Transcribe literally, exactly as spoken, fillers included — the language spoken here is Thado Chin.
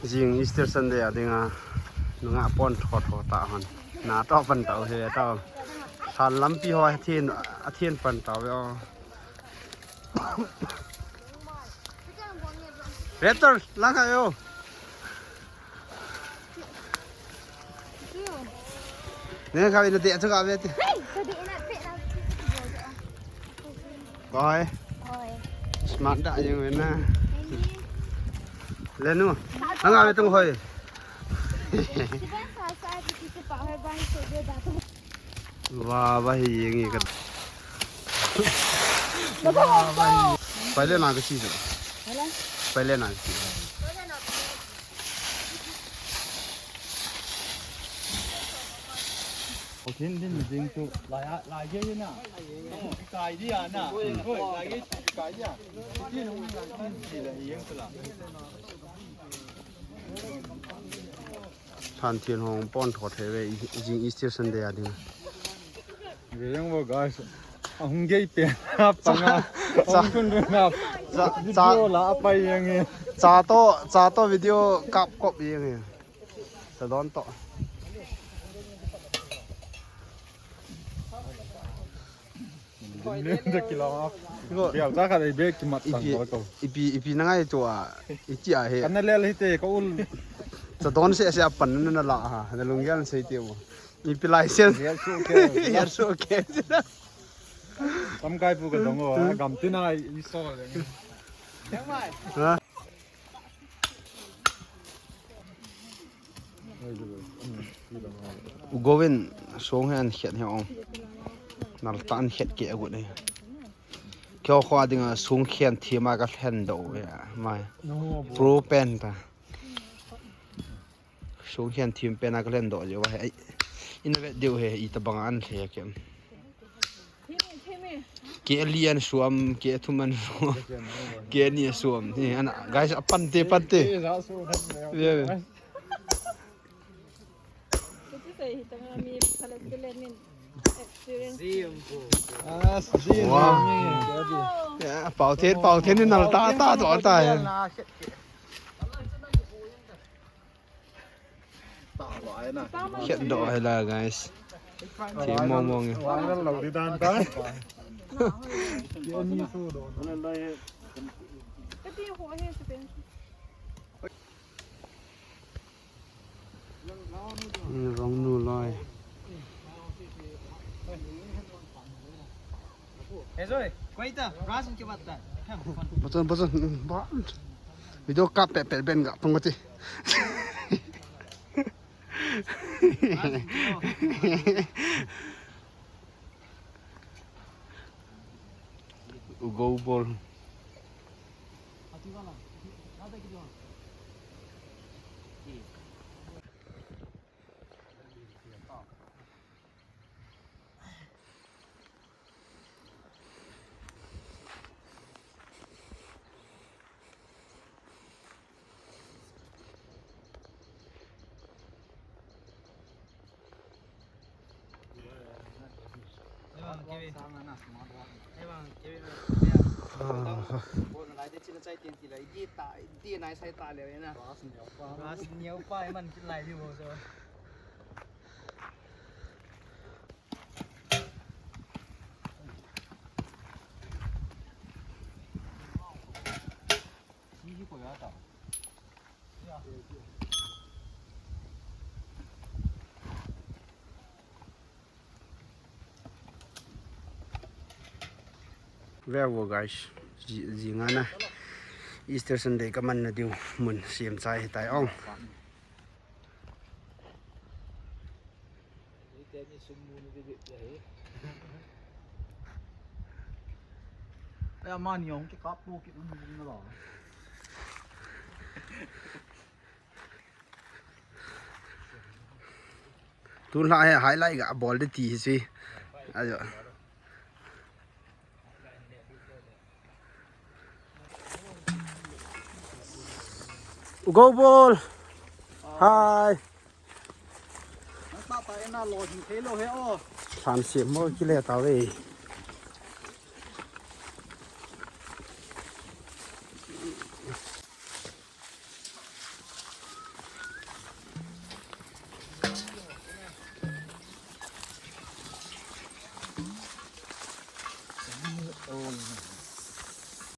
Jing Easter Sunday a dinga nunga pon tho tho ta hon. Na to pan tau he tau. San lampi ho a thien a thien pan tau ve o. Raptor, lang ka yo. Ne ka ina de chu ka ve ti. Koi. Smart da yung na. Lenu. Ang ave tung hoi. Wa wa hi yeng ka. Paile na ka chi. Paile na ka chi. Hotin din din tu lai lai ye na. Kai dia na. Oi, lai ye kai dia. Hotin hung lai din di la yeng tu la. Than thien hong pon tho the ve jing Easter Sunday a ding. Ve yang bo guys. Ahung gei pe. Panga. Hong kun dun na. Cha cha la apai yang e. Cha to cha to video kap kop yang e. Sa don to. Bial ta ka dai be ki mat tang ko. Ipi ipi na ngai tua. Iti a he. Kana lel hite ko ul. Sa don se se apan na la ha. Na lunggel se ti mo. Ipi license. Yar so ke. Yar so ke. Kam kai pu ka dong o. Gam tina i so le. Ha? U Govin song he an khet he ong. Nal ta an khet ke agut he. Kyo kho dinga song khen thi ma ka hlen do he mai. Pro pen ta. Song khen thi pen a ka hlen do je wa he. Ina vet deu he i ta bang an the ke. Ke li an suam, ke thum an suam, ke ni suam. Ni ana guys, a pante, pante. Ye. Ah, zim. Wow. Ya, pau the, pau the ni nal ta, ta, ta, ta. Khet do hai la guys. Ti mo mo nge. Wang lo di dan ta. Ye ni su do. Rong nu lai. Bachon, bachon, ba. Video kap pe pe ben ga pang ti. U Govin. Ve vo guys, ji, ji nga na Easter Sunday ka man na diu mun siam chai hitai ong. Aya mani ong ki kap pu ki mun na la. Tun la he hai lai ga bol de ti si. Ayo. Go ball. Hai. Than si mo ki le ta ve. Oh.